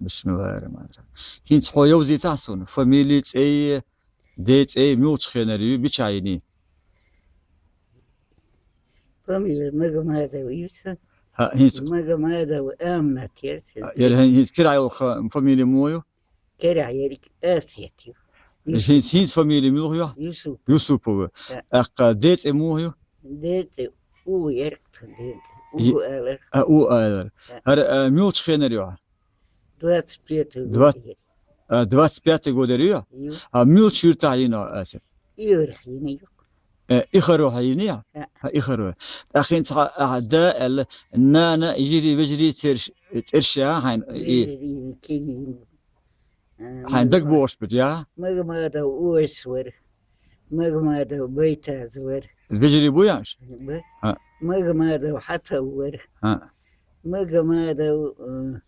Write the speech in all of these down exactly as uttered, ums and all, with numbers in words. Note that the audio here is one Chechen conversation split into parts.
Бисмиллахир-рахманир-рахим. ХӀинца хьо йовзийтахьа суна, фамили, цӀей, ден цӀей, муьлхача хенара ю, мичахь йина? Фамили Магомадов ю сан. ХӀа, хӀинца. Магомадов Амнат яр сан. Яр хӀин-, хӀинца кирахь йолу ха-, фамили муха ю? Кирахь ерг Асет ю. ХӀинца, хӀинца фамили муха ю? Юсупов. Юсупов. Да. ТӀаккха ден цӀе муха ю? Ден цӀе У яр тхан ден цӀе. Е-, У алар. А, У алар. Да. ХӀара, а, муьлхача хенара ю? Двадцать пятый год. Двадцать, а, двадцать пятый годара ю? Ю. А муьлхачу юьртахь йина Асет? Ихарехь йина ю. Э, Ихарехь йина я? Да. ХӀа, Ихаре. ТӀаккха хӀинца хьан, а, да аьлла, нана, йижарий, вежарий цӀерш-, цӀерш яха хьайна, и. Вежарий, кегий. Хьайн дагабогӀуш бу, я? Магомадов Ойс вара. Магомадов Байтаз вара. Вежарий бу яш? Бу. ХӀа. Магомадов Хьацав вара. ХӀа. Магомадов, э,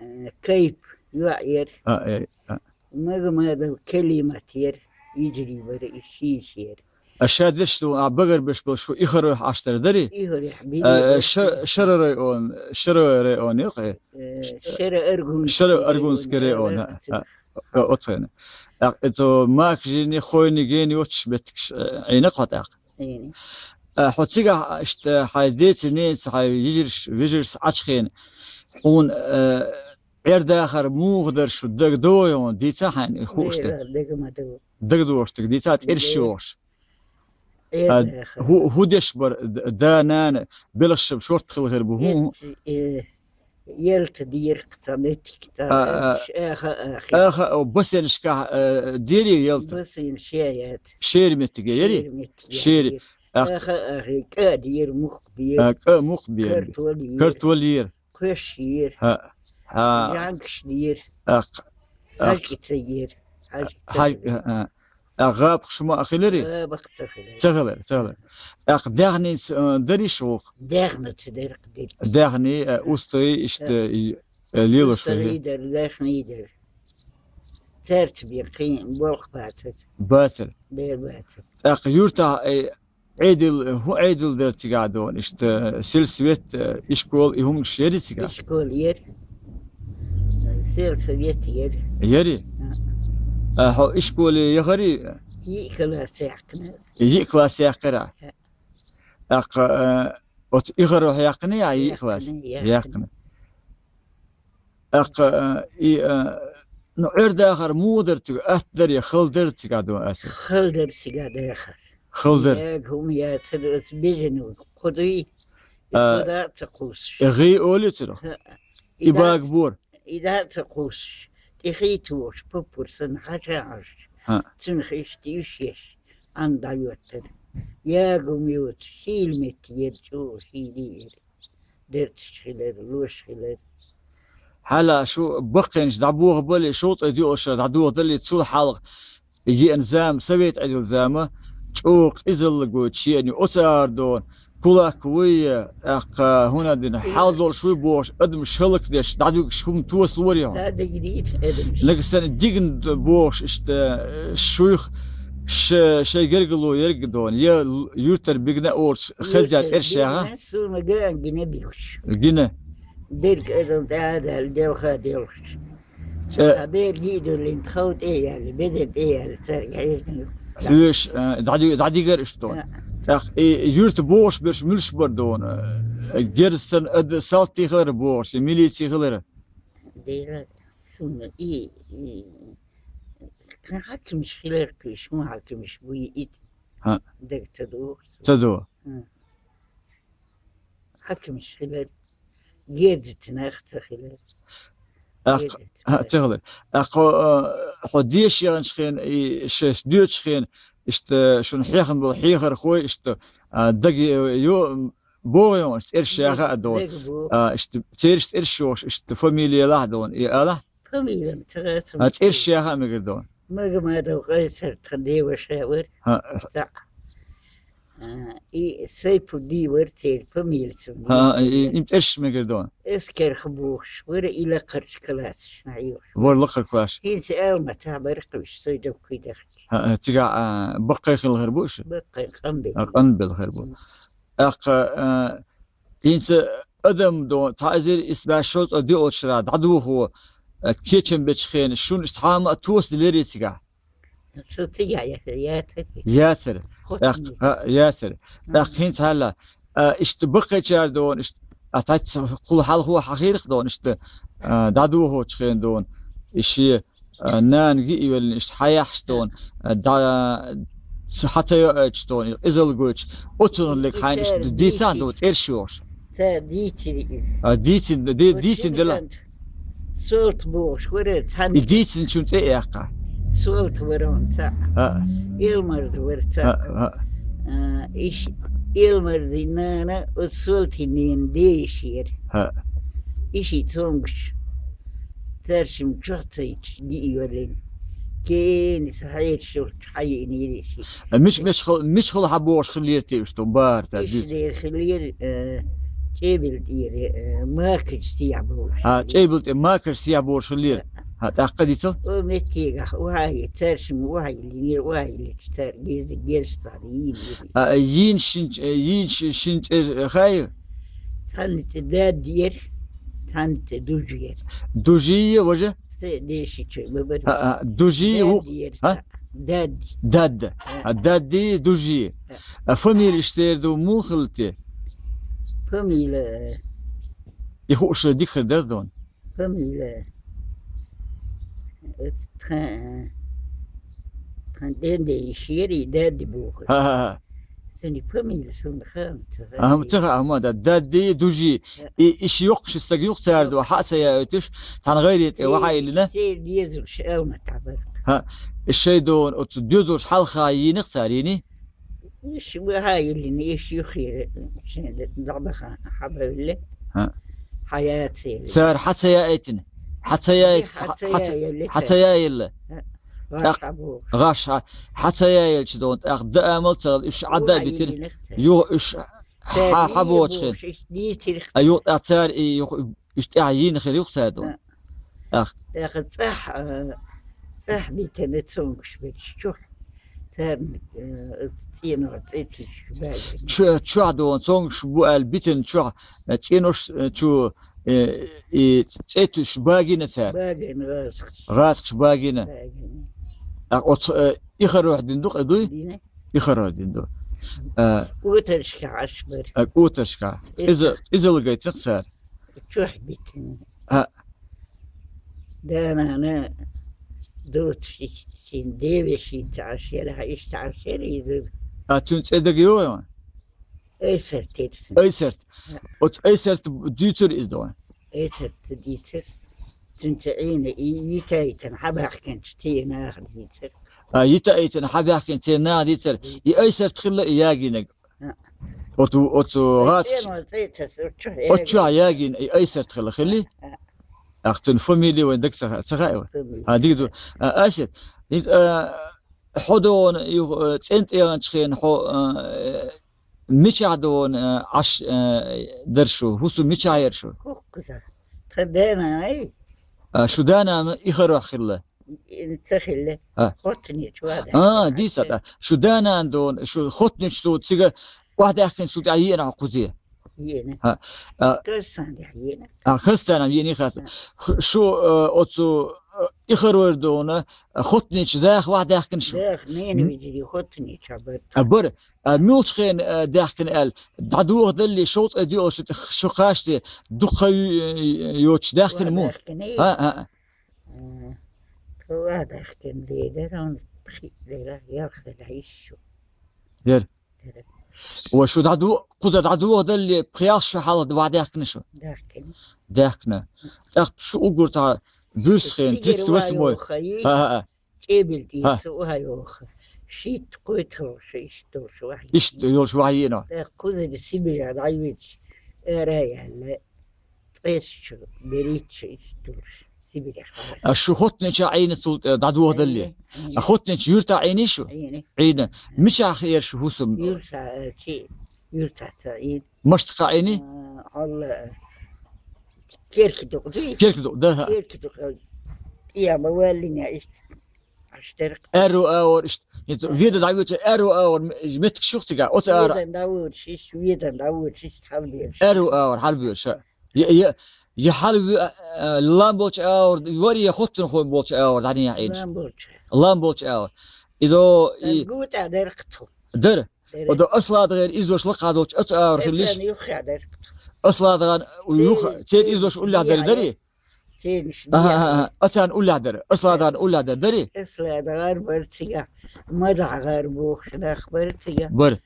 э, Кайп йоӀ яр. А, э, а. Магомадов Калимат яр. Йижарий бара, и шиш яр. А ша деш ду, а багарбеш болу шу Ихарехь Ӏаш дара дарий? Ихарехь, а, Шара район, Шара район, э, Шара Аргунский район, а, а, оцхена. А, это Макжини, Хойни, Гени оццуш беттигаш, э, Ӏийна кхо тӀаккха. Ӏийна. А, хьо цигахь, иштта, хьайн деца, неца, хьайн йижарш, вежарш Ӏачхена, хьуна, э, Ӏер-дахар муха дара шу, дага догӀу хьуна, дийца хьайна, хууш де? Дага ма ду. Дага догӀуш дага дийца, цӀерш йогӀуш. А, хӀу-, хӀу деш бара, д-, да, нана, белхаш шорта хила хир бу, хӀу-, хӀу-, э, ялта дийра кху цхьа меттиг, цхьа, а, а, аха, аха. Аха, о, басенашкахь, э, дийрий ялта? Басен шен яц. Шера меттиге яри? Шера меттиге. Шера. Ах-, аха, аха, кӀа дийра, мукх бийра. А, кӀа, мукх бийра. Картол йийра. Картол йийра. Кхоьш йийра. ХӀа, хӀа. ЖӀангаш дийра. Ах, ах. Хьажкъи ца йийра. Хьаж-, хьаж-, хьа, хьа. А гӀабах шу ма а хилари? ГӀабах ца хилари. Ца хилари, ца хилари. ТӀаккха даьхнинца, а, дарий шу вукху? Даьхница дара-кх дерг. Даьхни, а, устагӀий, иштта, а, и, а, лелаш хӀу-, устагӀий дара, даьхний дара. Цаьрца бен кхин болх бацара. Бацара. Бер бацара. ТӀаккха юьртахь, э, Ӏедал, хӀун Ӏедал дара цигахь дона? Иштта сельсовет, э, ишкол, и хӀуманаш яри цигахь? Ишкол яри. Сельсовет яри. Яри? А. А, хьо ишколе яхарий? Йиъ класс яьккхина. Йиъ класс яьккхира? А. ТӀаккха, э, оцу Ихарехь яьккхина я йиъ класс? Яьккхина, яьккхина. Яьккхина. ТӀаккха, а, и, а, ну, Ӏер-дахар муха дара цигахь, атта дара я хала дара цигахь дона аса? Хала дара цигахь дахар. Хала дара. Яга хӀума яцара, аса бежана кху дуй, и, а, кху да а ца кхуссуш. И гӀий олий цунах? ХӀаъ. И бага бора? И да а ца кхуссуш. ТӀехий тухуш, паппур санна, хьаша Ӏаш. ХӀаъ. Цунах иштта уьш еш, Ӏан дӀайоттара. Яга хӀума йоцуш, шийла меттиг яра, чӀогӀа шийла яра. Дерташ хилар, лош хилар. Хьала шу баккхийнаш дӀабохабали, шовзткъе диъалгӀачу шарахь дӀадохадали, цул хьалха еана зама, совет Ӏедал зама, чӀогӀа къизалла гойтуш еана ю оцу агӀор дона, кулак вуй, тӀаккха хӀунда дина, хьал долуш вуй бохуш, адамаш хӀаллакдеш, дӀадуьгуш хӀума тосалора хьуна. ДӀадигира адамаш. Нагахь санна дигна бохуш, иштта, шуьйх ша-, шайн гергало ерг а дона, я юьртара бигна а олуш, хеза цӀерш яха? Суна ган гина бигуш. Гина. Дерг адам тӀе а даьлла, делха а делхаш. ЦӀе- Цхьа бер гий а дуьллина, тхов тӀе а яьлла, бедан тӀе а яьлла, цаьрга хьежна ю. Хьоьжуш, а, дӀади-, дӀадигара уьш дона. А. ТӀаккха и юьрта бохуш берш муьлш бара дона? Герз санна ада салти хилара бохуш, и милици хилара? Дера, суна и, и, кхин хьаькамаш хилар кхуьйш, хӀун хьаькамаш буй и? ХӀаъ. Дага ца догӀу. Ца догӀу. ХӀаъ. Хьаькамаш хилар, герзаца нах ца хилар. ТӀаккха, герзаца хӀаъ, нах ца хилар. ТӀаккха хьо, а, хьо деша яханчу хен, и шаьш доьдучу хен, иштта шуна хьехна болу хьехархой, иштта, а, дага йо-, богӀу йоӀанаш, цӀерш яха а дона. Дага богӀу. А, иштта, цераш цӀерш йохуш, иштта фамилия лахь дона, и алахь? Фамилия ца гӀерташ. А, цӀерш яха а мегар дона. Магомадов Къайсар тхан деваша вара. ХӀаъ. ЦаӀ. А, и Сайпудди вара церан фамилия цунна. ХӀаъ, и, им цӀерш мегар дона. Эскерха бохуш вара, и лакхарчу классашна хьоьхуш. Вара лакхара класс. ХӀинца Алматахь бара кхуьйш, сой доккхий дахча. ХӀаъ, цигахь, а, баккхий хилла хир бу уьш? Баккхий, къанбелла. А, къанбелла хир бу. Мм. ТӀаккха, а, хӀинца адам дона, цхьа эзар исс бӀе шовзткъе диъалгӀачу шарахь дӀадохо, а, кечам бечу хенахь шуна иштта хьама а тоса делирий цигахь? Со цигахь яцара, яцара. Яцара. ТӀаккха, а, яцара. ТӀаккха хӀинца хьалла, а, иштта баккхийчара дона, иштта, а, цхьацца кхул хьалхо хьахийрах дона, иштта, а, дӀадохочу хенахь дона, и шен, а, нана гиъ йоьллина, иштта хьаяхьаш дона, а, дӀа-, ца-, хьан ца йоуьйтуш дона, и къизалла гойтуш, оцунах лерг хьайна иштта дийцахьа дона, цӀераш йохуш. Ца дийцира иза. А, дийцина, ди-, дийцина дела. Солт бохуш вара цхьаьна. И дийцинчун цӀе а яьккха. Солт вара он цхьаъ. А. Илмарза вара цхьаъ. А, а. А, иш Илмарзин нана, оцу Солтин ненан ден йиша яра. А. Иши цомгуш. Цаьршимма чохь ца йитча, гиъ йоьллина. Кена, сан хьераш йолчу хьайиънийра иши. А, мич-, мичхула, мичхула хьан бохуш хиллера те уьш, ту бахар ца дуьйцу? Иштта хиллера, э, ЧӀебил тӀера, э, Макаш сехьа бохуш. А, ЧӀебил тӀе Макаш сехьа бохуш хиллера. А, тӀаккха дийцал? О, меттигахь, охьа а, цаьршимма охьа а йиллинера, охьа а йиллича, цара геза, геза цара йийна. А, йийна шин, э, йийна ши-, шин цӀе хаьий? Цхьанна цӀе Дадда яра, цхьанна цӀе Дужи яра. Дужи я, важа? Цхьа дешичой бабар. А, а, Дужи ву-, Дадда яра а? Цхьа. Дадда. Дадда. А. А, Дадди, Дужи. А. А фамилия иштта ду муха хилла те? Фамилия. И хууш дика хир дара дона. Фамилия. Тхан, тхан ден ден йиша яра и Дадди боху. Ха-ха-ха. Цуьнан фамилия суна хаам ца хаьа. Ахьа ца хаьа, хӀума дан, Дадди, Дужи. И, и ши йоккхуш стаг юха цара ду, хьа а ца яоьтуш, цхьана гӀайре тӀе вахьа а йиллина. Церан доьзалш Алмат хьабара. ХӀа, и шайн дона оцу доьзалш хьалха йийнах цара, йийний? Иш вахьа а йиллина, иш юххера, шайн дӀабаха хьабевлла. ХӀа. Хьа яцийла. Цара хьа ца яийтина? Хьа ца яй-, хьа ца яйилла? ХӀа. ГӀаш хьа бохуш. ГӀаш хьа, хьа ца яйилча дона, тӀаккха даа мал ца гӀала, уьш Ӏадда а битина. Юха уьш хьа, хьа бохучу хир. А юха тӀаккха цара и юха уьш тӀаьхьа йийна хир юха цара дона. ТӀаккха. ТӀаккха цӀахь, а, цӀахь битина цомгуш берш чохь. Царна, э, цӀенош цӀе туьйсуш багина. Чу-, чохь дона цомгуш бу аьлла битина чохь, э, цӀенош, э, чу, э, и цӀе туьйсуш багина цара. Багина гӀазкхаш. ГӀазкхаш багина. Багина. А, оцу, э, и харохь дина ду, кхе дуй? Дина. И харохь дина ду. А, кӀотаршка Ӏаш бара. А, кӀотаршка. Иза, иза лагайтина цара. Чохь битина. А. Да-нана доцуш иштта шен девешица Ӏаш яра, хьан иштта Ӏаш яра иза? А, цуьнан цӀе дага йогӀу? Айсарт яра цуьнан. Айсарт. А. Оцу Айсарт дуьйцура иза дона? Айсарт дийцира. Цуьнца Ӏийна, и йита а йитина, хьабаьхкинчу церан наха дийцира. А, йита а йитина, хьабаьхкинчу церан наха дийцира. И Айсарт хилла и ягийнарг. Оцу, оцу гӀазкхаша. Оцу чохь ягийна и Айсарт хилла, хилли? ТӀаккха цуьнан фамилия вайн дага ца ха-, ца хаьа вай? А, дика ду. А, Айсарт, хӀинца, а, хьо дона, юха, а, цӀен тӀегӀанчу хенахь хьо, а, мичахь дона, а, Ӏаш, а, дара шу, хӀусам мичахь яра шу? Кхузахь. Тхан дена ай? А, шу да-нана и харохь хилла? Ца хилла. А. Хоттанечу вада. А, дийца, а. Шу да-нана дона, шу Хоттанечу цу цига охьадаьхкинчул тӀаьхьа йиъна хьо кхузе? Йиъна. А, а. Казстан тӀаьхьа йиъна. А, Казстан йиъна хац. А. Шу, а, оцу, а, и харойр дона, а, Хоттанечу даха охьадаьхкина шу? Даха, нена вижири Хоттанечу а бара. А, бара. А, муьлхачу хенахь, а, даьхкина аьлла, дӀадохадалле, шовзткъе доьалгӀачу шу кхачде, дукха ю-, йоцуш даьхкина мо? Охьадаьхкина. А, а, а. М, тхо охьадаьхкина дера, он пхиъ дера, ялх дера, ишшу. Дера. Дера. Ва шу дӀаду-, кхуза дӀадохадалле, пхи-ялх шу хьалха охьадаьхкина шу? Даьхкина. Даьхкина. ТӀаккха шу уггар цхьа буьрса хенахь, тридцать восьмой. ХӀа, хӀа, хӀа. ЧӀебил тӀера ца охьайоху. Шийтта-кхойтта хьалха иштта долуш вахьа. Иштта йолуш вахьа йиъна. ТӀаккха кхузара Сибирехь дӀайоьдуш, ара а яьлла. Ткъессачу, берхӀитта шу иштта долуш, Сибирехь вахьа. А шу Хоттанечу Ӏийна цул тӀе дӀадохадалле? Ӏийна, Ӏийна. А Хоттанечу юьртахь Ӏийний шу? Ӏийна. Ӏийна. Мичахь хир шу хӀусам? Юьртахь, э, чи, юьртахь ца Ӏийна. Маштакха Ӏийний? А, Алла, керки дукъ дуй? Керки дукъ, да, хӀа. Керки дукъ, э, тӀе ма валлина иштта. Аштарх. Аьрру агӀор иштта. ХӀинца веда дӀавоьдуш, аьрру агӀор м-, меттигаш ю-кх цигахь, оцу ара. Ведан дӀавоьдуш иштта, ведан дӀавоьдуш иштта хьалабоьдуш. Аьрру агӀор хьалабоьдуш, а. Я, я, Я хьал ви-, а, а, лам болчу агӀор вари, я хоттун хо-, болчу агӀор дӀанехьа Ӏийна? Лам болчу. Лам болчу агӀор. Идо, и гута дара тхо. Дара. Дара. Одо АсладагӀера иза ваша лакха долчу оцу агӀор хилла йиш? Ацарна юххе дара тхо. АсладагӀан юха, церан иза ваша уллехь дара, дарий? Церан иш Аха, аха, аха. Ацарна уллехь дара. АсладагӀан уллехь дара, дарий? АсладагӀар бара цига. МадагӀагӀар бохуш нах бара цига. Бара.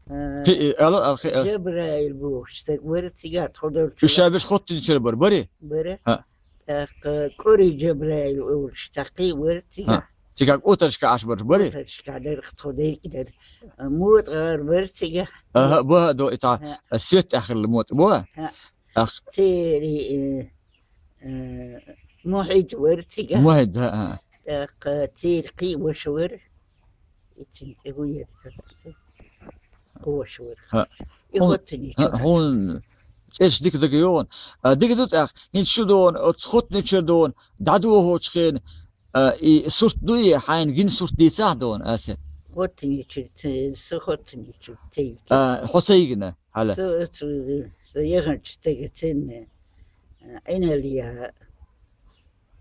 А, Кхи-, ала, ала, кхи-, а. Жабраил бохуш стаг бара цига, тхо долчу. Уьш ша берш хоттинчуьра бара, барий? Бара. ХӀа. ТӀаккха КӀури Жабраил олуш такхий бара цига. ХӀа. Цига кӀотаршка Ӏаш барш, барий? КӀотаршка дара, тхо дерг дара. А, МутӀагӀар бара цига. Аха, баха до и цхьа, ХӀа. Свет тӀехь хилла МутӀа, баха? ХӀа. Ах. Цери, э, э, Мухьид вара цига. Мухьид, хӀа, хӀа. ТӀаккха церан кхин ваша вара. Ицин цӀе ву яра ца. Кхо ваша вара. ХӀа. И Хьун-, хоттинчуьра. ХӀа, хьуна цӀераш дика дага йогӀун. А, дика ду тӀаккха, хӀинца шу догӀун, оцу хоттинчуьра догӀун, дӀадохочу хенахь, а, и сурт дуй, хьайна гина сурт дийцахьа догӀун, Асет? Хоттинчуьра ца, со хоттинчуьра ца йигна. А, хьо ца йигна, хьала? Со оцу, со яханчу стага цунна, а, Ӏиналла яха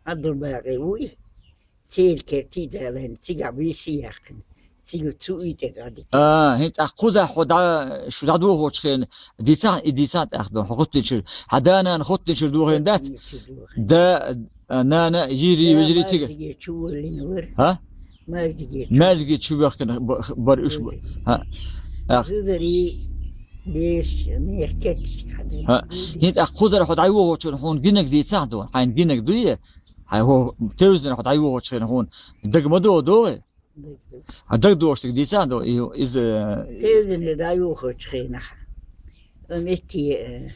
Ӏабдулбакъи вуй, церан кертий далайна, цигахь буьйса яьккхина. Цига цу уьйтӀега дика. А, хӀинца тӀаккха кхузахь хьо дӀа-, шу дӀадохочу хенахь дийцахьа, и дийцахьа тӀаккха догӀун, хьо хоттинчуьра. Хьан да-нана хоттинчуьра дохийна дац? Хоттинчуьра дохийна. Да, а, нана, йийрий, вежарий цига. Маждиге чу воллина вара. ХӀа? Маждиге чу. Маждиге чу вехкина б-, бара уьш бу-, Маждиге. ХӀа. Ах. Зузари, беш, мех керташ хьадин. ХӀа. ХӀинца тӀаккха кхузара хьо дӀайохочу хенахь хьуна гинарг дийцахьа догӀун, хьайна гинарг дуй? Хьайн хӀо, тевзанера хьо дӀайохочу хенахь хьуна дага ма догӀу, догӀий? Дага ду. А дага догӀуш дерг дийцахьа догӀун, и, иза, э, Тевзанера дӀайохочу хенахь. Ам эти, э,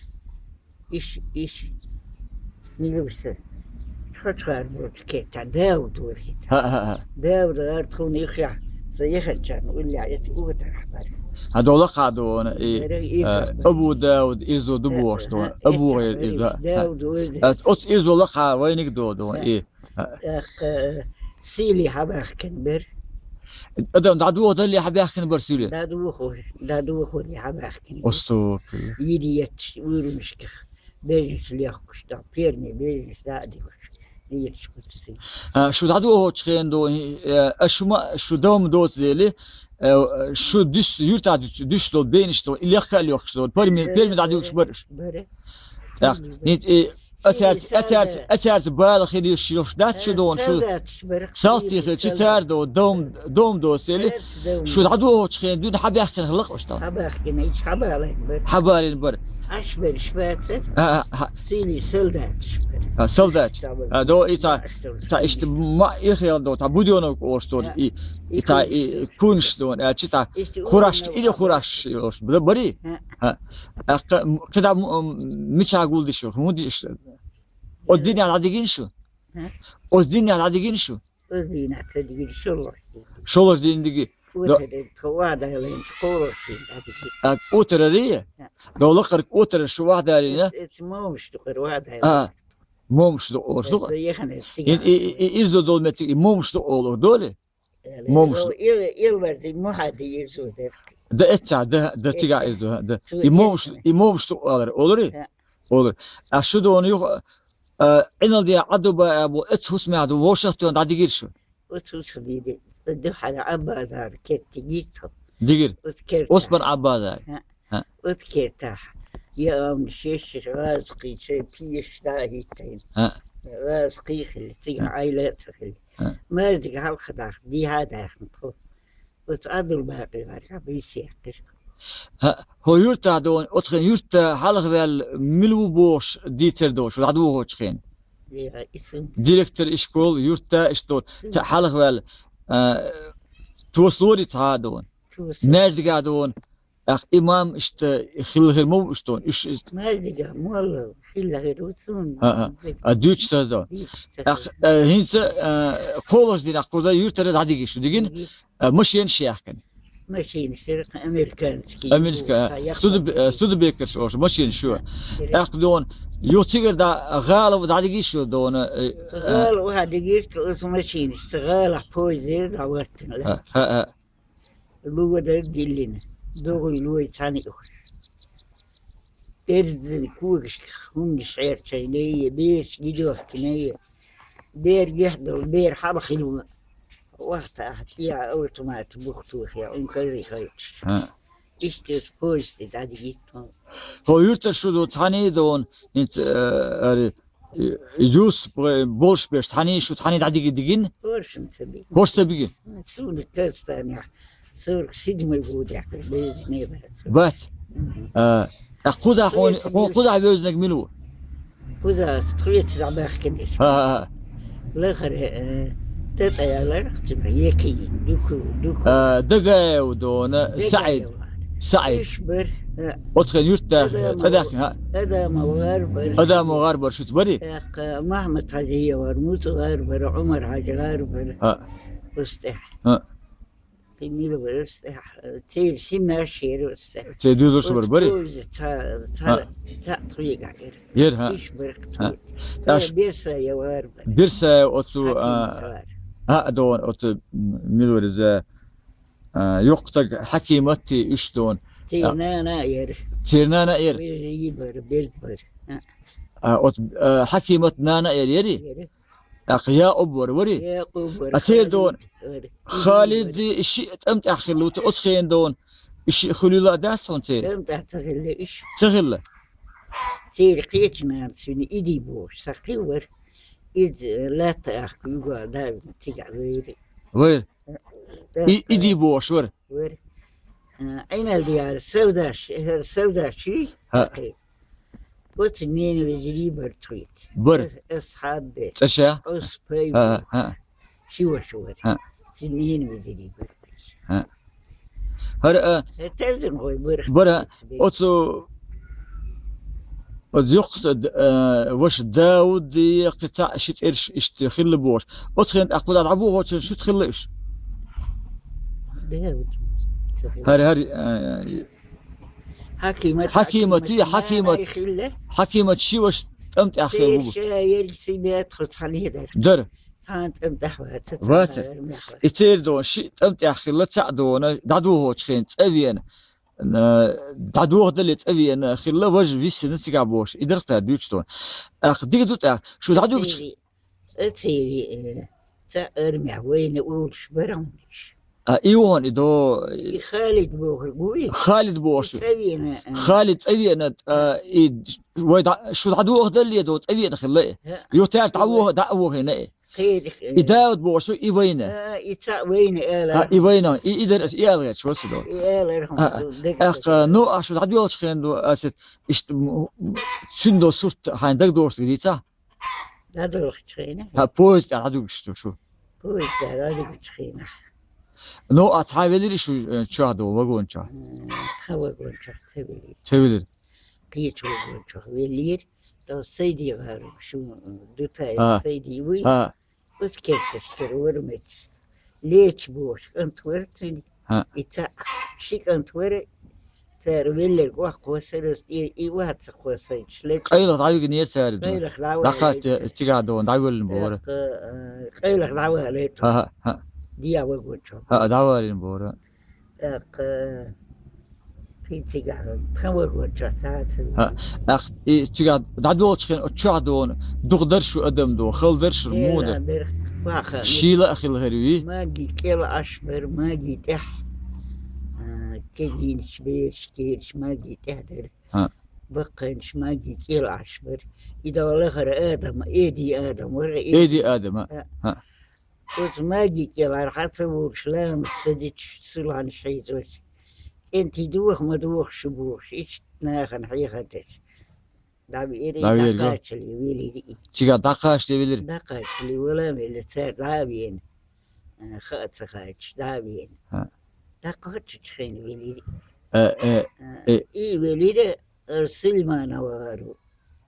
иш, иш, мила ву сан. Шочхар болчу кертахь Дауд вара хӀета. ХӀа, хӀа, хӀа. Дауд гӀар тхуна юххехь, со яханчарна уллехь эти угатарахь бара. Хьан долу лакха догӀун, и, Бара, и э, бара. Абу Дауд, иза ду бохуш догӀун. Э, э, Абу э, гӀайр, э, иза ду. Дауд вара. Э, оцу иза лакха вайниг догӀун, Э. и. ТӀаккха, э, Сили хьабаьхкина бара. Адам дӀадохадале хьабаьхкина бара Сили? ДӀадохо-, дӀадохоре хьабаьхкина бара. Астагфирулла. Йири етташ, уьйранашках, бежнаш лехкуш, тӀаккха перме бежнаш дӀа а дихуш, лелаш куьцу Сили. А, шу дӀадохочу хенахь догӀун, э, аша ма, шу дом доцу дели, э, шу дуьс, юьртахь дуьс, дуьсуш долу бежнаш догӀун, и лехка а лехкуш долу, перме, Бара, перме дӀадуьгуш бара уьш? Бара. ТӀаккха, хӀинца и Ацаьрца, Сили ацаьрца, солдат. Ацаьрца бала хир йиш йолуш дац шу Э, догӀун, шу солдаташ бара, салтий хилча, цара догӀу, дом, дом доцу дели, Цаьрца дом. Шу дӀадохочу хенахь дуьйна хьабаьхкина хилла-кх уьш тӀаккха? Хьабаьхкина, иш хьабалийна бара. Хьабалийна бара. Аш берш бацара. А, а, хьа- Сили солдаташ бара. А, солдаташ. Иш А, до, и та, Аш долу та, иштта сили. Ма, и хел до, та будёнок олуш долу, А, и, и и та, кун. И кунш догӀун, а, чи та, Иштта хураш, уьйранна или вахана. Хураш йолуш, бара, барий? А. А, а, кхи-, кхидӀа м-, м-, мичахь гулдиш ю, хӀун диш? Оцу динехь дӀадигина шу? ХӀа? Оцу динехь дӀадигина шу? Оцу динехь ца дигира, шолгӀа. ШолгӀа дин диги. До- Утара тхо вадалин, школа шин дӀадигира. А, утарарий? ХӀа. До лакхара утара шу вахдалина? Эц, эц момаш дукхара вадалин. А, момаш ду олуш ду-кх? Эц яхана И, и, и, и, иза долу меттиг, и момаш ду олуш долий? Эле, Момаш. Ил, ил, ил варзи, мухьади изу дерг. Да эццахь, да, да тигахь иза ду, да. Цо И момаш, эццахь. И момаш ду алар, олури? Да. Олур. А шу дона юха, а, Ӏиналден Ӏадуба а бу, эццахь хӀусамехь ду, вовшах тойна дӀадигира шу? Оцу хӀусамехь ду хьара Ӏаббазар, керт дигира тхо. Дигира? Оцу керта. Осман Ӏаббазар. ХӀа. ХӀа. Оцу кертахь. Я амна шешаш гӀазкхий, шайн пеш дӀа а хӀиттайна. ХӀа. ГӀазкхий хилла, цига Ӏайла а ца хилла. ХӀа. Маьждиг хьалха даха, дийхьа а даьхна тхо. Оцу Ӏабдулбакъи вара, бийса яьккхира. ХӀа, хӀо юьртахь дона, оцу хенахь юьртахь хьалха ваьлла мила ву бохуш дийцар долуш, дӀадохочу хенахь. Дера, и сан. Директор ишкол, юьртахь иштта долу, Сан. Ца хьалха ваьлла, а, тослори цхьа а дона. Тослори. Маьждигахь дона, ах, имам иштта хилла хир ма ву иштта дона. Уьш иштта. Маьждигахь молла хилла хир ву цунна. А, а. А, дуьйцуш ца дона. Дуьйцуш ца Ах, дона. А, хӀинца, а, кхоалгӀачу дийнахь кхуза юьртара дӀадигира шу, дигина? Дигира. А, машенаш яьккхина. Машенаш яра, американский. Америка, Ха, а, яккха. Студеб-, а, Студебекерш олуш, машенаш ю. Ха, яра. ТӀаккха дона, юха цигара дӀа, гӀала ву дӀадигира шу дона, э, а. ГӀала ву хьадигира, оцу машенаш, цу гӀалахь поезд яра дӀахӀоттина. А, а, а. Лодар диллина. ДогӀий лой цхьаьна юхуш. Эрзин когашка хӀуманаш Ӏерчайнай, бераш гидохкинай, бер гехь долу, бер хьалхилла. Вахта ахьа тӀехьа автомат бух тухий, ункарий хайташ. ХӀа. Иштта поезде дӀадигитта. Хьо юьртара шу ду цхьаьний дона, хӀинца, э, ари, э, Юсуп, э, болуш берш цхьаьний шу цхьаьний дӀадиги дигина? Хьоршан ца бигина. Хьорш ца бигина? Суна Казахстанехь сорок седьмой годехь безне бац. Бац? Мгм. А, а кхузахь хьуна, хьуна кхузахь вевзинарг мила ву? Кхузахь тхоьца дӀабаьхкинарш. ХӀа, хӀа, хӀа. Лахара, э, тӀатӀаяларх цуьнан, екхий, дуьху, дуьху. А, Дагаев дона, Дагаев. СаӀид. СаӀид. Уьш бара, э, оцхен юьртда, Адамов, тӀадаьхкина, хӀа? Адамов гӀар бара. Адамов гӀар бара шуьца барий? ТӀаккха Махьмад-Хьажиев гӀар, Муцу гӀар бара, Ӏумар-Хьажа гӀар бара. ХӀа. Уьш тӀехь. ХӀа. Кхин мила бара уьш тӀехь, церан семьяш яра уьш тӀехь. Церан доьзалш бара, барий? Оцу ца, ца, ХӀа. ца тхоьгахь яра. Яра, хӀа. Уьш бара ХӀа. тхоьга. Аш- Берсаев гӀар бара. Берсаев оцу, а, Хьакимат гӀар. ХӀа, дона оцу, м, мила вара иза, а, йоккха стаг Хьакимат уьш дона. Церан А. нана яра. Церан нана яра? Вежарий бара, белла бара. А. А, оцу, а, Хьакимат нана яра, ярий? Яра. ТӀаккха Якъуб вара, варий? Якъуб вара, а церан дона Халид вара. Халид шиъ тӀам тӀехь хилла ву, оцу хенахь дона. И шиъ хуьлийла а дац хьуна церан? ТӀам тӀехь ца хилла уьш. Ца хилла? Церан кхечу нана цуьнан Иди бохуш, сан кхин вара. Иза латта ахка югал да, цигахь вайра. Вайра? ТӀаккха И, Иди бохуш вара? Вара. А, Ӏиналдиара Савдаш, хӀара Савдаш юй? ХӀа. Оцу ненан вежарий бара тхоьца. Бара. Ас-, Асхьаб бен. ЦӀаша? Ӏусфай ХӀа, бара. ХӀа. Ши ваша вара. ХӀа. Цуьнан ненан вежарий бара. ХӀа. ХӀара, а, Э, тевзина гӀой бара. Бара. Оцу, оцу йоккха, а, ваша Дауд, кхин цхьаъ ши цӀераш иштта хилла бохуш. Оцу хенахь тӀаккха кхузахь дӀабохочун шуьца хилла уьш? Дауд. ХӀара, хӀара, а, Хьакимат, Хьакимат, Хьакимат, Хьакимат. Хьакимат ши ваша тӀам тӀехь хилла ву. Церан ша ерг сибе тхо цхьаьна хӀедар. Дара. Цхьана тӀам тӀехь вац, цхьана Вац. Ара мехь вац. И церан дона шиъ тӀам тӀехь хилла, цхьаъ дона, дӀадохочу хенахь цӀа вена, а, дӀадохадале цӀа вена хилла, важа висина цигахь бохуш. И дарх цара дуьйцуш дона. Ах, дика ду тӀаккха, шу дӀадуьгуш? Церан, э, церан, э, цхьа армехь вайна олуш бара хьуна уьш. А, и ву хьуна и до, И Халид бохург ву и? Халид бохуш. И цӀа вена, э. Халид цӀа вена, а, и вай дӀа-, шу дӀадохадале до цӀа вена хилла и. ХӀа. Ю тӀера дӀавоха-, дӀавохийна и. Кхерих, э. И Дауд бохуш ву, и вайна. А, и цхьаъ вайна, ала. А, и вайна, и, и дар, и ала гӀерташ вара со до. И ала хьуна А, а. Ду, дагахь Ах, ду. Ну, а шу дӀадоьлхучу хенахь ду, асет, иштта, м, м, цуьнан до сурт хьайна дагадогӀуш дийца? ДӀадолхучу хенахь? ХӀа, поезд тӀехь дӀадуьгуш ду шу? Поезд тӀехь дӀадуьгучу хенахь. Ну, а цхьа велира шу, э, чохь ду, вагон чохь? М, тхан вагон чохь ца велира. Ца велира? Кхечу вагон чохь велира. То Сайди гӀар, шу, м, Дутаев А. Сайди вуй. А. Оцу керташкара вара меттиг. Леча бохуш кӀант вара цуьнан. ХӀа. И цхьаъ ши кӀант вара, цара велларг охьакхоссара, и, и охьа ца кхоссийча, леча. Къайлаха дӀавигнера цара. Къайлаха дӀавалийта. ДӀакхаччалц цигахь дона, дӀавоьллина бора. ТӀаккха, э, къайлаха дӀавалийта. ХӀа, хӀа, хӀа. ДегӀан вагон чохь. ХӀа, дӀавалийна бора. ТӀаккха, э, кхин цигахь, тхан вагон чохь цхьацца. ХӀа, ах, и цигахь дӀадолхучу хенахь оцу чохь дона, дукха дара шу адам дона, хала дара шу, муха дара? Шийла а дара. Ваха. Шийла а хилла хир вий? Маги кӀел Ӏаш бара, маги тӀехь. А, кегийнаш, бераш, кераш маги тӀехь дара. ХӀа. Баккхийнаш маги кӀел Ӏаш бара. И дала лахара Адам, Эди Адам вара, Эди. Эди Адам, а. ХӀа. ХӀа. Оцу маги кӀелара хьан ца волуш, ламаз ца дичаш, сулхьанаш хьийзош. КӀентий доха ма дохуш шу бохуш, иштта нахана хьехар деш. ДӀавиира, дӀавиира, го? ДӀакхачале велира и. Цигахь дӀакхачале велира? ДӀакхачале вала а велла, цара дӀа а веана. А, хаа ца хаьтташ, дӀа а веана. ХӀа. ДӀакхаччале велира и. Э, э, А, э. И велира, а, Сулейманов гӀар ву.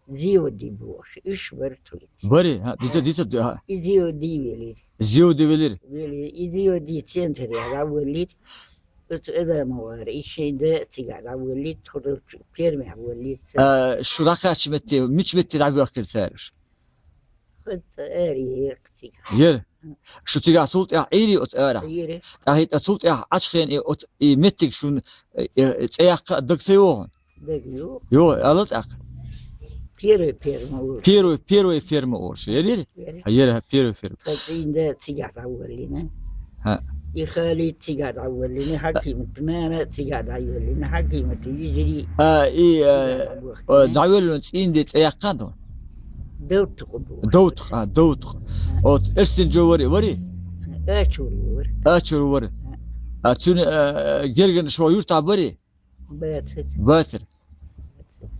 Зиоди бохуш, уьш бара тхоьца. Бари, хӀа, дица, дица, хӀа. И Зиоди велира. Зиоди велира? Велира. И Зиоди центрехь дӀаволлира. Оцу Адамов гӀар, и шайн да цигахь дӀаволлира, тхо долчу фермехь воллира цара. А, шу дӀакхаьчча метте, мича метте дӀабоьхкира цара уьш? ХӀанз ара яра цигахь. Яра? Шу цигахь цул тӀаьхьа Ӏийрий оцу арахь? Ӏийра. ТӀаккха хӀинца цул тӀаьхьа Ӏачу хенахь и оцу, и меттиг шуна, э, э, цӀе яккха а даг ца йогӀу? Бегу. Йо, ала тӀаккха. Первая ферма уж. Первая, первая ферма уж. Ярир? Яри. А, яри, первая ферма. Хазинда цигахь дӀаволлина. Ха. И хали цигахь дӀаволлина, хьакимат нана цигахь дӀаволлина, хьакимат вижри. А, и, а, цигахь дӀавохкина. ДӀаволлина цӀинде цӀе яккха ду? Довтух бу. Довтух, а, довтух. Ха. От эрсин жо вари, вари? Ачур вар. Ачур вар. Ха. А цуьнан, а, гергана шо юрта бари? Бацар. Бацар.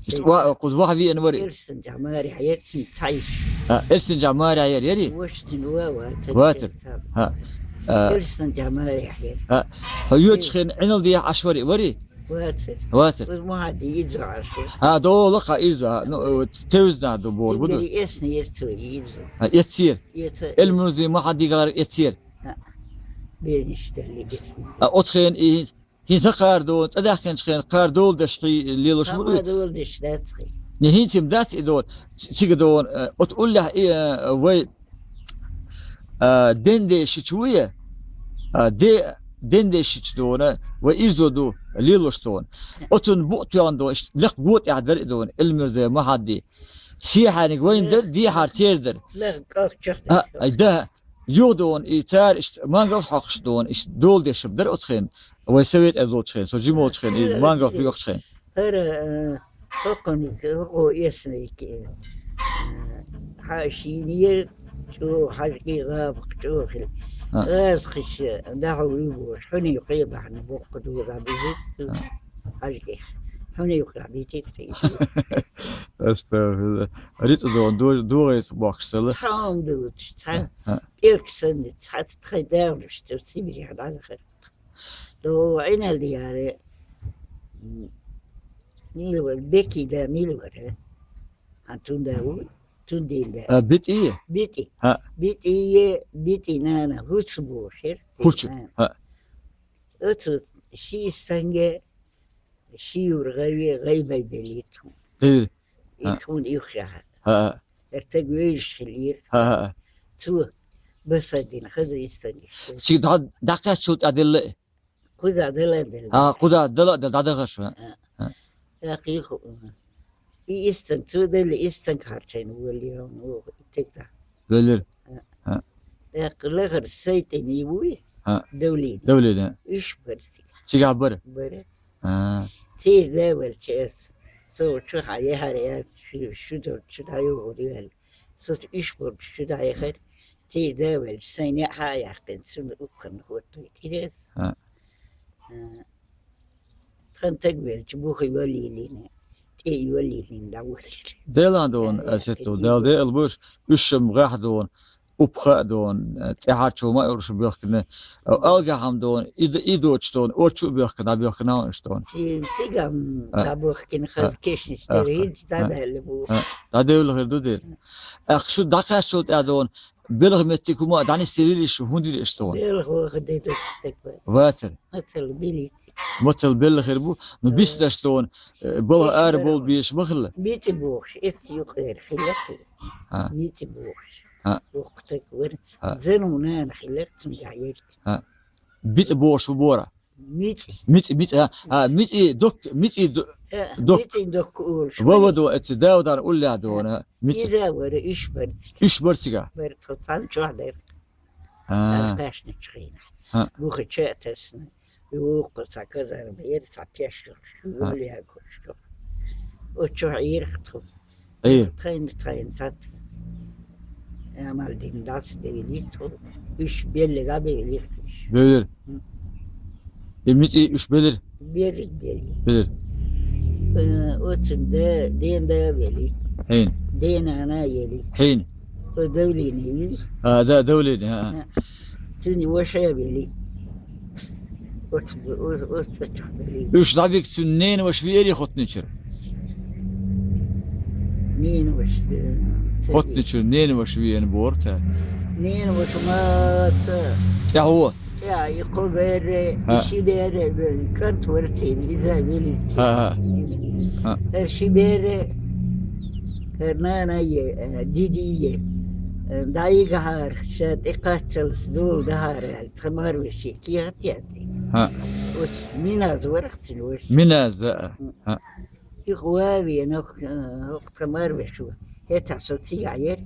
Ишт ва-, кхуза ваха виъна вари? Эрсинча марехь яр цуьнан цхьа йиша. А, эрсинча марехь яр, яри? Вошцин ва, ва, ца Вацар. Ца. Ха. А. Эрсинча марехь яр. А. Хьо йоцу хин Ӏинал дехьа Ӏаш вари, вари? Вацар. Вацар. Уз мухьадди изо Ӏаш вар. А, дола ха изо, а, ну, э, тевзна ду бор буду. Дери эсна яр цо изо. А, эцсер. Эца. Элмурзи мухьадди гар эцсер. А. Берниш далли эсна. А, оцхен и ХӀинца кхардо, тӀадаьхкинчу хенахь кхардолу даш хьий лелош ма ду? Кхардолу даш дац хьий. Не хӀинца-м дац и дон, ц-, цига дон, э, оцу уллехь и, э, вай, э, дендешича вуй, э, де-, дендешича дона, вай изо ду лелош дон. Оцунна букъ тоьхна дон, иштта лекха го тӀехь дара и дон, Элмирзай Махьадди. Сехьарниг вайна дара, дехьар церан дара. Лар кӀалх чохь А, дара. Ай, да. Юха дон, и цара иштта мангал хьокхуш дон, иштта дола дешар дара оцу хенахь. Вай совет а долчу хенахь, со жима волчу хенахь, и мангал хьоькхучу хенахь. ХӀара, э, хӀокхуниг, хӀокхо эснайки, э, хьан шийна ера, чӀогӀа хьажкӀий гӀабакх чӀогӀа хила. А. ГӀазкхиш, э, дахьа вуй бохуш, хьуьний кхе бахьана боккха доза бизит. А. ХьажкӀех. Хьуьний кхе битит хи. Астагфирулла. Рицкъа дон, ду-, дугӀайта бохкуш сала. Цхьа хӀума дуьллуш, цхьа. А, а. ПӀелг санна, цхьацца тхайн дагӀанаш цу Сибирехь дӀадахара. До Ӏиналда яра, м, мила вара, Бекида мила вара. Хьан тунда ву, тундинда. А, БитӀи? БитӀи. ХӀаъ. БитӀие, БитӀи нана, ХӀуцу бохуш яра. ХӀуцу. ХӀаъ. Оцу ши санге, ши юр гӀайе, гӀайбай белира тхуна. Белира. И тхуна юххехь. ХӀаъ. Эртаг вевзаш хилира. ХӀаъ. Цо басар дина хаза иссанга. Цига дӀа-, дӀакхаьччул тӀаьхьа делла? Кхуза дала а делла. А, кхуза дала а делла, дӀадахарш ван. А. А. ТӀаккха и ху-, и иссанг, цо делла иссанг харчийна воллера, оха и тегда. Велира. А. А. ТӀаккха лахара сайтани вуй? А. Давлени. Давлени. Уьш бара цига. Цигахь бара? Бара. А. Церан да ваьлча эс. Со чу хьан яхьара яц, шу, шу долчу дӀайогӀур яьлла. Со уьш болчу чу дӀаяхара. Церан да ваьлча, сайн неӀ хьа а яьккхина, цунна уккхарна хӀоттуьйтира эс. А. А. Тхан таг велча, бухе йоллийлина, тӀе йоллийлина, дӀаволлина. Делан дон, а, асетто, Дала декъал буш, уьш шам гӀахь дон, упха а дон, тӀаьхьарчо ма уьш бехкина, алгахьам дон, и д-, и доч дон, орчу а бехкина, дӀабехкина уьш дон. Ци-, цигам А. дӀабохкина, хаза А. кешнаш А. дара, хӀинца А. дӀадаьлла бу. А. ДӀадевлла хир ду дера. Ах, шу дӀакхаьччул тӀаьхьа дон, белха меттиг хӀума а дӀанисделира шу, хӀун дира иштта ван? Белха ваха де дочу стаг вац. Вацар. Мацалла белиц. Мацалла белла хир бу, ну, Э. бисдаш дон, э, балха Эци ара дара. Бол беш ма хилла. Мици бохуш, эци юкъера хилла кхи. А. Мици бохуш. А. Воккха стаг вара. А. Зану нана хилла, цуьнга хьаерт. А. Бици бохуш бу бора. Мици. Мици, мици, а, а, мици док, мици до-, Э, док. Мици док олуш. Ва, ва, до, эци Даудан уллехь дона, мици. Иза вара, уьш бара цига. Уьш бара цига? Бара тхо цхьана чохь дара. А. Алкхашна чхийна. А. Буха ча а тасна. Юхху цхьа казарма яра, цхьа пеш йолуш, А. юле йолуш. Оцу чохь ирх тхо. Эй. Тхайна, тхайна цац. Амал дина дац девлира тхо. Уьш беллиг а бевлира уьш. Бевлира. М. И мици уьш беллира? Беллиг беллира. Беллира. Э, оцун де-, ден да вели. Хьин. Ден ана ели. Хьин. О давление виз. А, да, давление, а. А. Цуьнан ваша вели. Оц-, оц-, оц-, оцу чохь вели. Уьш дӀавиг цуьнан ненан ваша веарий хотничуьра? Ненан ваша, э, ца Хотничуьра ненан ваша веана бохура цара. Ненан ваша ма ца. ТӀаьхьо. ТӀаьхьа и кхо берре, А. и ши берре, э, кӀант вара церан, иза вели. А, а. А. ХӀара ши берре, хӀара нана е, э, диди е. Э, дӀайигахьара, ша тӀе кхаччалц дола дахьара аьлла. Тхан марвеше кехат яци. ХӀаъ. Оцу Миназ варах цуьнан ваша. Миназ, а. М. ХӀаъ. Юха вави, нох, э, хӀокху тхан марвеш ву. ХӀетахь со цигахь яра.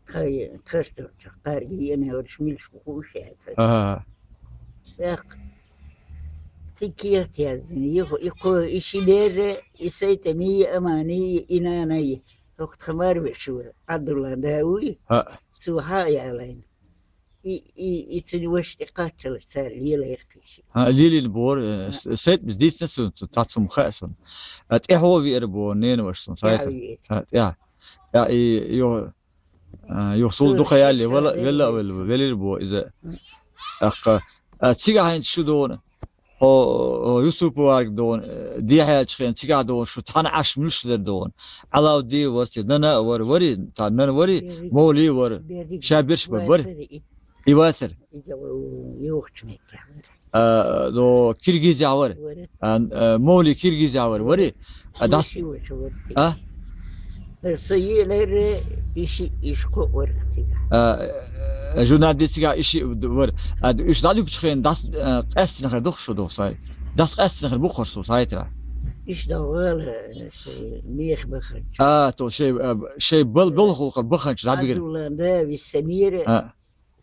Тхай, тхаш долчух, кхаргий, ена йолуш милаш бу хууш яцара. Ага. ТӀаккха цига кехат яздина. Юха и кхо, и ши берра, и Сайтамий, Аманий, и наний. ХӀокху тхан марвеш ву. Ӏабдулла да вуй? ХӀаъ. Цо хьа а ялайна. И, и, и цуьнан ваша тӀе кхаччалаш цара лелайра кхин шиъ. ХӀаъ, лелийна бохура, э, ХӀаъ. С-, Сайтамис дийцина суна, цу, цхьацца хӀума хаьа суна. А, тӀаьхьо веара боху ненаваша суна, Сайтамис. ТӀаьхьо веара. ХӀаъ, тӀаьхьо. ТӀаьхьо и юха, а, юха суна дукха ялле, велла, велла а велла, велира боху иза. ТӀаккха, а, цигахь хӀинца шу дона, хьо, хьо Юсуповарг дона, э, дехьаьллачу хенахь цигахь дона, шу цхьаьна Ӏаш муьлш дара дона. Ӏалавди вара те, нана а вара, вари, цхьа нана вари, Мовли вара. Ша берш бара, бара. И вацара. Иза ву-, юхучу меттехь вара. А, до Киргизехь вара. Вара. А, а, Мовли Киргизехь вара, вари? А, дас- Веши веши вара. А? Со елара, иши, иши кхо вара цигахь. А, а, журнал де цигахь иши вара. А, уьш дӀадуьгучу хенахь дас, а, къаьстина хир ду-кх шу, ду-кх Сайт. Дас къаьстина хир бу-кх шу Сайтра. Иш догӀала, шей мех баханчу. А, то шей, а, шей бал-, балхулкъа баханчу дӀабигира. Ӏабдулла да виссанера. А.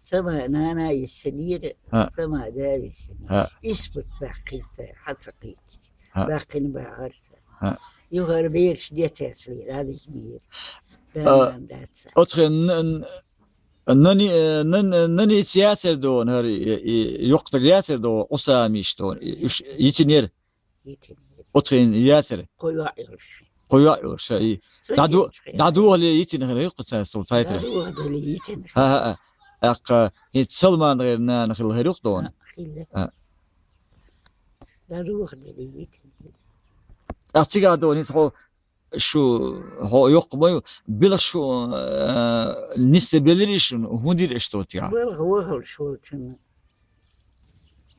Сама нана йиссинера, ХӀаъ. Сама да виссинера. ХӀаъ. Испут баьккхира цара, хьан ца кхийтича. ХӀаъ. Баьккхина бахьара цара. ХӀаъ. Юхара бераш де тесале, дӀадигнера. А, Дан-нана дац цара. Оцу хен н-, н-, нани-, э, нан-, наница яцара дона хӀара, и, и, йоккхатаг яцара дона, Ӏусамиш дона, и, уьш йитинера. Йитина. Оцу хен яцара? Кхо йоӀ йолуш. Кхо йоӀ йолуш, ша и. Сан дӀаду-, йолуш хен. ДӀадохале йитина хир ю-кх цара сол Сайтра. ДӀадохале йитина. ХӀаъ, хӀаъ. ТӀаккха хӀинца Салман гӀайра нана хилла хир ю-кх дона. ХӀаъ, хилла. ХӀаъ. ДӀадохале йитина. ТӀаккха цигахь дона хӀинца хьо шу, хьо йоккха ма ю, билггал шу, а, нисде белирий шуна, хӀун дира аша доцигахь? Балха вахалуш волчунна.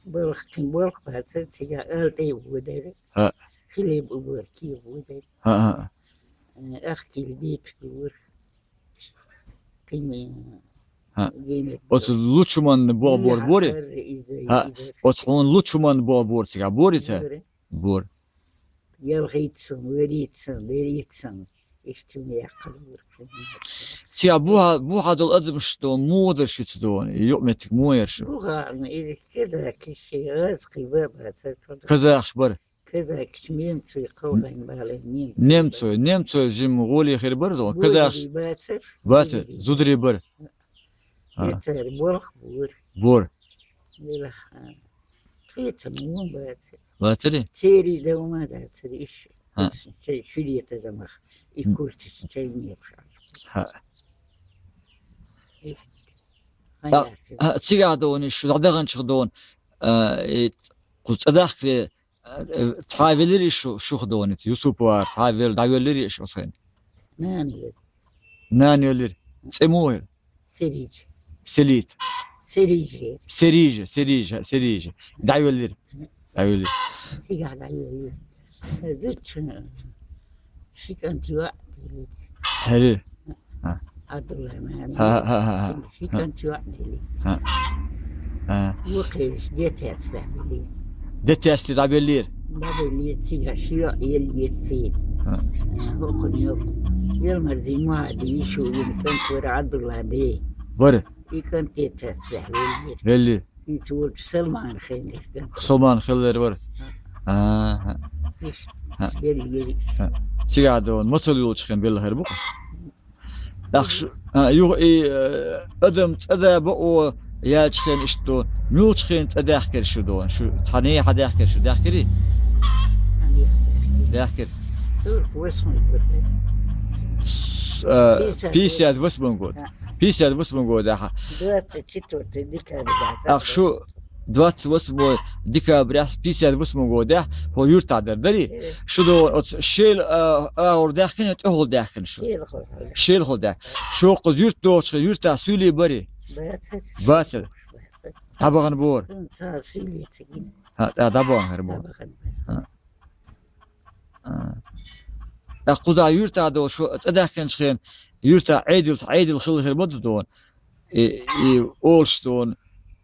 Балха, кхин балха бацара, цигахь ала тӀе а водара. ХӀаъ. Хилеб уборки а водара. ХӀаъ, хӀаъ. Э, ахкил дитахь вара. Кхин, э, ХӀаъ. Генер. Оцу лучу манна боху бора, бора? Иза, хӀаъ, иза. Оцу хьуна лучу манна боху бора цигахь, бора иза? Бора. Бора. Ялхийта сан, верийта сан, берийта сан. Иштта хӀума яьккхина вара. Цигахь бухьа-, бухахь долу адамаш дона, муха дара шуьца дона, и юкъаметтиг муха яра шу? Бухахь, иза казахаш, шайн гӀазкхий бан бацара. Казахаш бара? Казахаш, немцой, кхалхайн бале немцой. Немцой, немцой жимма гӀоле хир бара дона, казахаш? ГӀоле бацара. Бацара, зударий бара. А. Цара болх бора. Бора. Делахь, а, тхоьца муха бацара. Бацара? Церий дов ма дацара иш. А. Чай шуьлета замах. И курташ чай непша. ХӀаъ. Иш. А, а, цигахь дона, шу дӀадаханчух дона, а, и кху цӀа дахкале, а, э, цхьа велирий шу, шух дона, Юсуповара, цхьа вел-, дӀавеллирий шу оцу хенахь? Нана велира. Нана велира. ЦӀе муха яра? Серижа. Селит. Серижа. Серижа, Серижа, Серижа. ДӀавеллира. ДӀавеллира. Цигахь дӀавеллира. Зудчун ши кӀант йоӀ делира. ХӀара. А. Ӏабдулла нана. ХӀаъ, хӀаъ, хӀаъ, хӀаъ. Ши кӀант йоӀ делира. ХӀаъ. А. Вукхераш де тесна делира. Де тесна дӀабеллера? ДӀабеллера, цигахь ши йоӀ еллера церан. ХӀаъ. ХӀокхунна йоӀ. Елмарзин Мухьади йишу йина кӀант вара Ӏабдулла де. Вара. И кӀант де тесна веллера. Веллера. ХӀинца волчу Салмана хенера кӀант. Салмана хиллера вара. ХӀаъ. А, хӀаъ. Иштта. ХӀаъ. Беллера. ХӀаъ. Цигахь дона, мацалла йолчу хенахь белла хир бу-кх шу. ТӀаккха шу, а, юха и, э, адам цӀа да бакъо яьлчу хенахь иштта дона, муьлхачу хенахь цӀа даьхкира шу дона? Шу цхьаьна хьан даьхкира шу? Даьхкирий? Даьхкира. Сорок восьмой год. С-, а, пятьдесят восьмой год. Да. Пятьдесят восьмой год, аха. Двадцать четвёртого декабря. Ах, шу двадцать восьмого декабря пятьдесят восьмого годехь хьо юьртахь дара, дарий? Э. Шу дона оцу Шел, а, агӀор даьхкина, тӀехула даьхкина шу? Шелахула. Шелахула даьхкина. Шу кхуза юьрт дохучу юьртахь суьйлий барий? Бацара. Бацара. Бацара. ДӀабахана бора? Цунна цхьа суьйлий ца гина. ХӀаъ, тӀаккха дӀабахана хир бора. ДӀабахана бора. ХӀаъ. А. ТӀаккха кхузахь юьртахь долуш шу цӀа даьхкинчу хенахь, юьртахь Ӏедал, Ӏедал хилла хир ма ду дона. И, и олуш дона,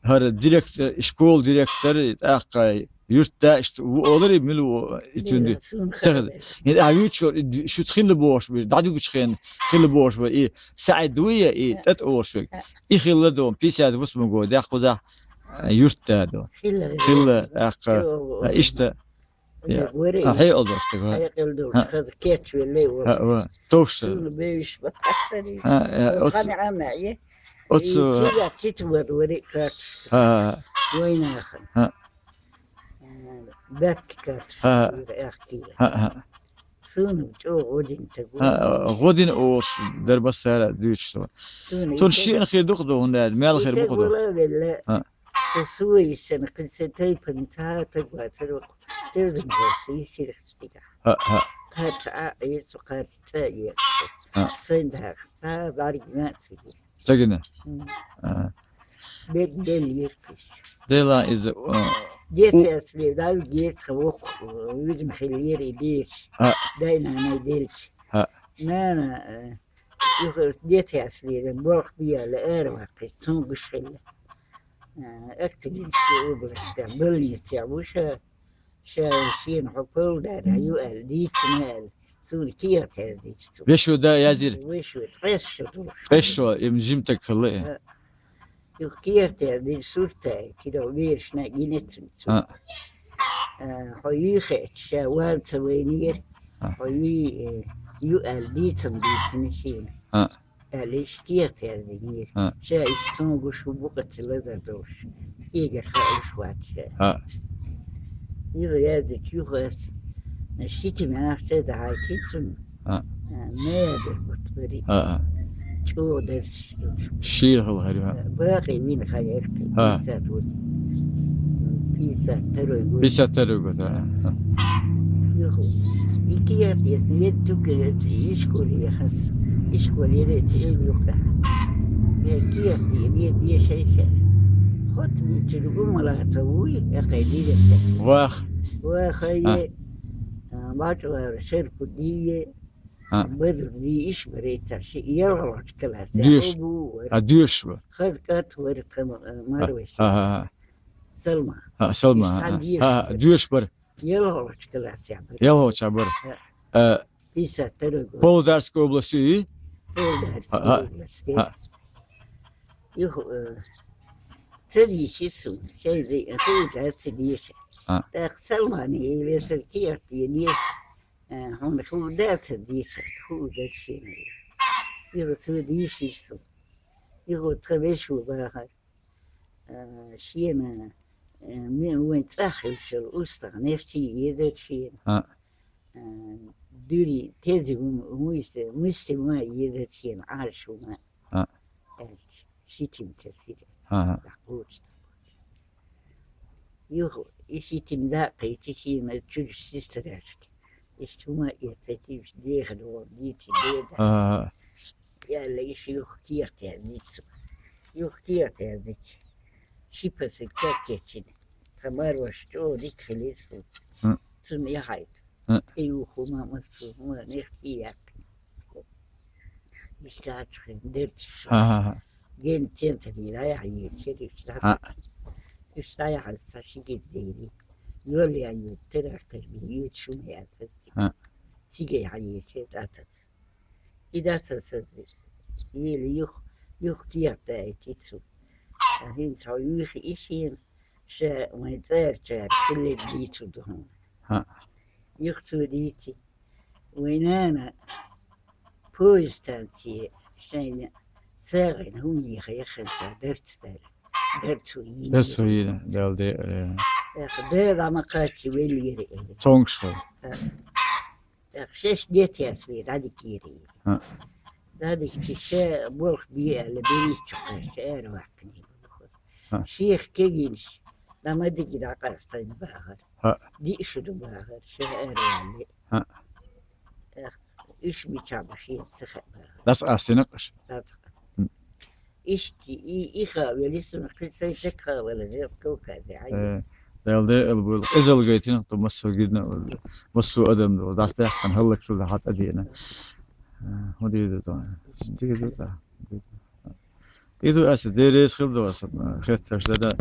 хӀара директор, школа директор, и тӀаккха Юрт да иштта ву олари, мила ву и цуьнан ди. Суна тахана. Хаза. Э, а вуьйцуш вара, и ду-, шуьца хилла бохуш бара, дӀадуьгуш хен хилла бохуш бара, и СаӀид ву я, и ТӀатӀа олуш верг. И хилла ду, пятьдесят восьмой годехь кхузахь, а, юрт да ду. Хилла. Хилла, тӀаккха, а, иштта. Я, вари. А, хьекъал долуш стаг, а. Хьекъал долуш, хаза кечвелла вара. А, ва, товш. Суна бевзаш бац. А, я, оцу, цхьана Ӏама, я? Оцу, и кига читвар вари кац. А, а. Вайнахана. А. Баьтта кац. А, а. Ахти. А, а. Суна чӀогӀа гӀодина стаг вара. А, гӀодина олуш дара массара дуьйцуш ду. Суна цунна и шена хир ду-кх ду, хӀунда аьлча, мел хир бу-кх ду. Велла. А. Со, со йисина, кхин сан тайпана цхьа а стаг вацара вокху, терзан боху йисира стигахь. ХӀаъ, хӀаъ. Кхаьчча а Ӏийра со, кхаьчча цӀа а еза со. ХӀаъ. Сайн даха, цхьа а бӀаьргана а ца гира. Ца гина? М. А. Бед-, бел йира кхиш. Дела иза, а, децаьсле, дӀавигира тхан вокху, а, вигна хилира и бераш. ХӀаъ. Дай-нанай делча. ХӀаъ. Нана, а, Юха децаьслера, болх бе аьлла, ара ваккхира, цуьнга гуш хилла. А, Акталинский областехь, больницехь ву ша, ша шена хьо Павлодара ю аьлла, дийцина аьлла, суна кехат яздира цо. Вешо да язйира? Вешо, ткъеша шо долуш. Ткъеша шо, и жима стаг хилла и. А. Юха кехат яздира сурт а, кхидӀа берашна а гина цуьнца. А. А, хьо юй хиъча, ша ван ца вайнера, а, хьо юй, э, ю аьлла дийцам дийцина шена. А. Аьлла, иштта кехат яздинера. А. Ша иштта цунга гуш ву букъа ца лазар долуш. Эгар хаалуш вац ша. А. Юха яздича юха ас, ши тима ахча а дахьийтина цунна. А. А, ноябрь бутт бари. А, а. ЧӀогӀа дарсаш долуш. Шийла хала хир ю, а? Бакъи вина хан яра кхин, а, пятьдесят восемь. Пятьдесят второй год. Пятьдесят второй год, а, а. Юха. И кехат яздина, ед тука ишколе яхаш. Ишколе яра эца эвлукъа. Я кехат яздина, я дешай ша. Хотта дичира Умалатов вуй, я кхай директор. Вах. Ваха, а, е, а, Бачуара Шарпудие. А. Базар ди иш барайта ши, ялхалгӀачу классе. Доьш. Хьо бу вара. А, доьш бу. Хаза кӀант вара тхан, а, марвеш. А, а, а. Салма. А, Салма, иш а, цхьа доьш а, а, бара. Доьш бара. ЯлхалгӀачу классе бара. ЯлхалгӀачу бара. А. А. Пятьдесят второй год. Павлодарская область ю? Павлодарская область. А, а. А. Юха, э, ца дийшира суна. Шайн зий, хӀу дац ца дийша. А. ТӀаккха Салмане элира сан кехат яздина. Э, хьуна хӀу дац дийшар, хӀу дара шена. Юха цо дийшира суна. Юха тхан вешо бахара. Э, шена, э, ме-, вайн цӀахь хилчал устагӀа нехчий езар шена. А. Э, дуьри, тезий хӀума, хӀума, мисти хӀума езар шена, Ӏаьржа хӀума. А. Аьлча, ши тима тесира. Ага. ДӀакхочуш. Юха, и ши тима даккхийча, шена чуьра сестрашка. Иштта хӀума эццайтийша деха догӀу дийци деда. Ага. Яьлла, иштта юха кехат яздира цо. Юха кехат яздича, ши пасиг чеккхечина. Тхан марваш чӀогӀа дика хилира суна. М. Цунна яхьайта. М. И юха хӀума, массо а хӀума, нехчий яьккхина. Иштта хӀаьта хин дерцаш. Ага. Ген центре дӀаяхьа йоьдучара, уьш дӀа-, а, уьш дӀаяхьа цхьа ши гиз дели. Йолъян йоьду, терахь тера бен йоьду шуна яцара цига. А. Цига яхьа йоьдучара дӀатаса. И дӀатаса, еле юха, юха кехат даийтира цо. А хӀинца хьо юьйхи и шена, ша вайн цӀарачара хилларг дийцур ду хьуна. А. Юха цо дийци. Вайн нана поезд станци шайна сагӀина хӀума еха яхана ша дарц дара. Дарц хӀу йина. Дарц хӀу йина, Дала де-, э. ТӀаккха Дала ма кхаччи веллера и. Цонгаш хила. А. ТӀаккха шаьш децъяьсса дӀадикира и. А. ДӀадикча ша болх бе аьлла, беричча кхаьчча ара ваьккхинера. А. Шех кегийнаш, дӀа ма дига дӀакъастийна бахара. А. Диъ шу ду бахара, ша ара валле. А. Эх, уьш мичахь бу шена ца хаьа бахара. ДӀасакъастийна-кх уьш? ДӀасакъа-. М. Иштта и, и хаа велли суна, кхин сайн шек хаа велла, дел Кавказе хьайна. Э, Дала де-, ала буьйлу. Эзал гайтина, то массо а гидна, массо а адам ду, дӀасадаьккхина, хӀаллакьхилла хьан тӀадеана. Э, хӀун дийр ду тхо? Дийр ду тхо. Дийр ду. Иду аса, Дела реза хилда аса, хеттарш дара.